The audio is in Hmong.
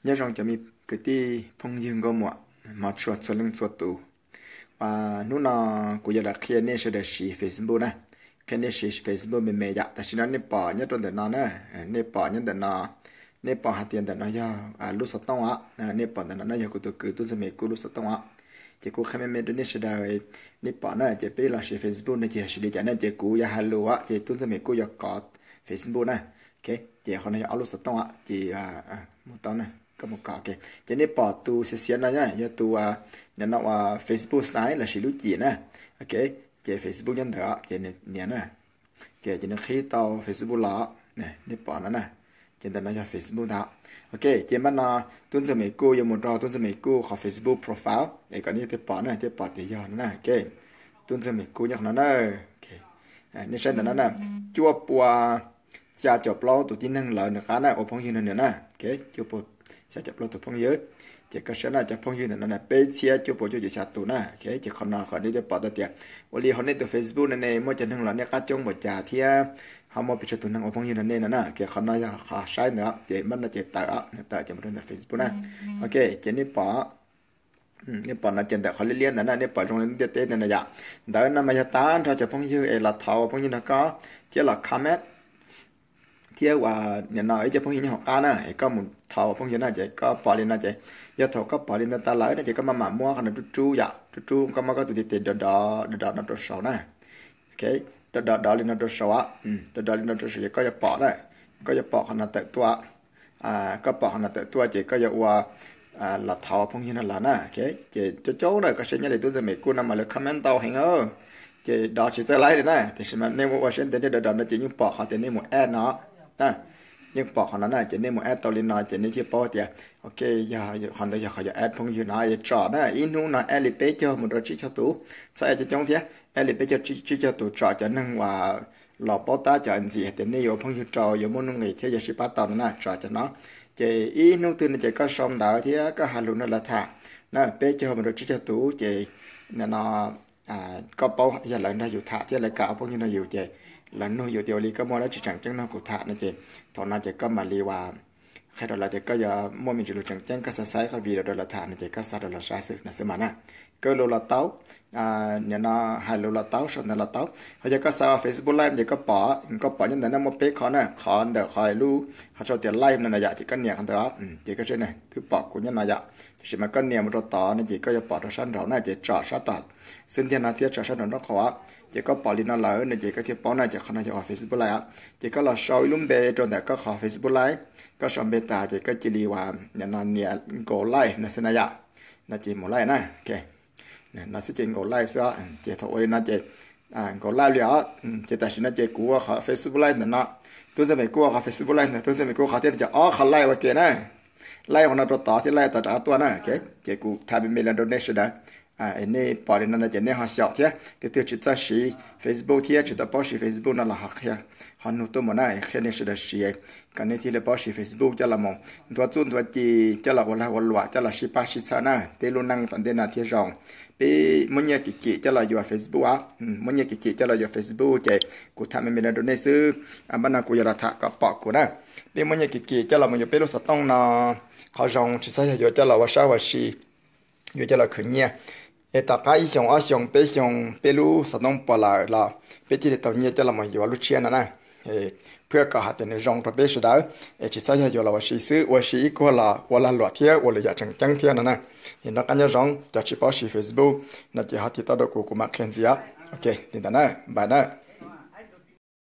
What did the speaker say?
Nyob zoo cov me kwv tij phooj ywg nkauj muam hmov tshua txhua leej txhua tus. Hnub no kuv yuav los qhia nej sawv daws siv Facebook na, qhia nej siv Facebook me me yom. Tam sim no nej pom nyob rau ntawm no na, nej pom nyob ntawm no, nej pom hais tias ntawm no yog lub xov tooj os, nej pom ntawm no no yog kuv tus kwv Tub Ntxawg Me Kuj lub xov tooj os. Ces kuv qhia me me rau nej sawv daws, nej pom na, ces peb los siv Facebook no ces yog siv li cas na, ces kuv yuav hais lus os, ces Tub Ntxawg Me Kuj yuav kov Facebook na. Ces qhov no yog ob lub xov tooj os, ces mus tau na, koj mus kov. Ces nej pom tus xiav xiav no yog tus, nim no uas Facebook size los sis lub cim na. Ces Facebook nyob ntawd ces nias na, ces ces nws qhib tau Facebook los, nej pom no na, ces ntawm no yog Facebook ntag. Ok, ces npaj no Tub Ntxawg Me Kuj yuav mus rau Tub Ntxawg Me Kuj qhov Facebook profile es kom nej thiaj pom na, thiaj pom tias yog no na. Ok, Tub Ntxawg Me Kuj nyob qhov no na. Nej saib ntawm no na, cuaj pua xya caum plaub tus tib neeg lawv nws qab na ua phooj ywg nrog nws na. Cuaj pua xya caum plaub tus phooj ywg. Ces koj saib na, cov phooj ywg ntawm no na peb txhiab cuaj pua cuaj caum xya tus na. Ces qhov no kom nej thiaj pom tau tias ua li hauv nej tus Facebook no ne muaj cov neeg los nej qab coob npaum cas thiab ho muaj pes tsawg tus neeg ua phooj ywg nrog nej no na. Ces qhov no yog qhov saib ntawd, ces npaj no ces tawm, tawm ces mus rau ntawm Facebook na. Ok, ces nej pom, nej pom no ces ntawm qhov liab liab ntawd na, nej pom zoo li ntiaj teb ntawd na yom. Ntawd no mas yog tag nrho cov phooj ywg es los thov ua phooj ywg nrog koj thiab los comment thiab uas nim no ib co phooj ywg nyob hauv qab na, es koj mus thov ua phooj ywg na, ces koj pom li no ces yog thaum koj pom li no tas lawm no ces koj maj mam muab qhov no rub rub yom, rub rub koj muab koj tus ntiv tes dov dov dov dov no rau saud na. Ok, dov dov dov li no rau saud, dov dov li no rau saud ces koj yuav pom na, koj yuav pom qhov no tawm tuaj. Koj pom qhov no tawm tuaj ces koj yuav ua los thov ua phooj ywg no lawm na. Ces coob coob na, koj saib nyob li Tub Ntxawg Me Kuj no mas lawv comment ntau heev, ces dov tsis txawj laib li na. Tiam sis mas nej ua ua siab ntev nej dov dov no ces yeej pom qhov tias nej mus add no, yeej pom qhov no na, ces nej mus add tau li no ces nej thiaj paub tias ok, yog qhov ntawd yog qhov yuav add phooj ywg no, yuav tsom na, ib hnub no add li peb caug mus rau tsib caug tus, txhob add coob coob thiab, add li peb caug tsib caug tus, tsom cov neeg uas los paub tab cov ntxim hais tias nej yuav ua phooj ywg rau, yuav muaj nuj nqis thiab yuav sib pab tau no na, tsom cov no. Ces ib hnub twg no ces koj sau ntawv thiab koj hais lus nrog lawv tham na, peb caug mus rau tsib caug tus ces nim no koj paub yog lawv nrog yus tham thiab lawv kam ua phooj ywg nrog yus ces lawv nug yus tias ua li koj muaj dab tsi tseem ceeb nrog kuv tham no ces thaum no ces koj mam li uas qhia rau lawv tias koj yuav muaj me ntsis lus tseem ceeb, koj xav xa qhov video rau lawv tham no ces koj xa rau lawv saib xwb no xwb mas na. Kawg lus los tau, nim no hais lus los tau, sau ntawv los tau. Ho yog koj xa Facebook Live ces koj pom, koj pom nyob ntawm no muaj peb qhov na, qhov ntawm qhov lub qhov sau tias live no na yom, ces koj nias qhov ntawd, ces koj saib na, twb pom kuv nyob no yom. Tiam sis mas koj nias mus rau tod no ces koj yuav pom rau sab nraud na, ces tsom sab tom xwb ntiag no thiab tsom sab nraum nraub qaum. Ces koj pom li no lawm no ces koj thiaj paub na, ces qhov no yog uas Facebook Live os. Ces koj los sau ib lub npe rau ntawm koj qhov Facebook Live, koj sau npe tas ces koj cia li uas nim no nias go live no xwb na yom. No ces mus live na. No xwb ces go live xwb, ces thaum ua li no ces go live li os. Ces tam sim no ces kuv ua qhov Facebook Live ntawm no, Tub Ntxawg Me Kuj ua qhov Facebook Live ntawm Tub Ntxawg Me Kuj qhov thiab no ces ob qhov live ua ke na. Live qhov no rau tod thiab live tom rov qab tuaj na. Ces kuv tham me me li rau nej sawv daws. Es nej pom li no no ces nej ho xyaum thiab, tus twg tsis txawj siv Facebook thiab tsis tau paub siv Facebook no los ho qhia, ho nug tuaj mus na, qhia nej sawv daws siv, kom nej thiaj li paub siv Facebook coj los mus nthuav txuj nthuav ci, coj los ua lag ua luam, coj los sib pab sib txhawb na, peb lub neej tom ntej no thiaj zoo. Peb muab nyiaj kim kim coj los yuav Facebook, muab nyiaj kim kim coj los yuav Facebook ces kuv tham me me li rau nej xwb. Npaj no kuv yuav los tham kom pom kuv na. Peb muab nyiaj kim kim coj los mus yuav peb lub xov tooj no, qhov zoo tsis txhob yog yuav coj los ua sab ua si, yuav coj los khwv nyiaj. Es tom qab ib xyoos ob xyoos peb xyoos peb lub xov tooj puas lawm los peb thiaj li tau nyiaj coj los mus yuav lub tshiab no na. Phwj kom hais tias nws zoo rau peb sawv daws, es tsis txhob yog yuav los ua si xwb, ua si ib kuag los ua lag luam thiab ua lwm yam tseem ceeb thiab no na. Es noj qab nyob zoo, cov tsis paub siv Facebook no ces ho tiv tauj rau kuv, kuv mam qhia ntxiv. Ok, li ntawd na, bye na.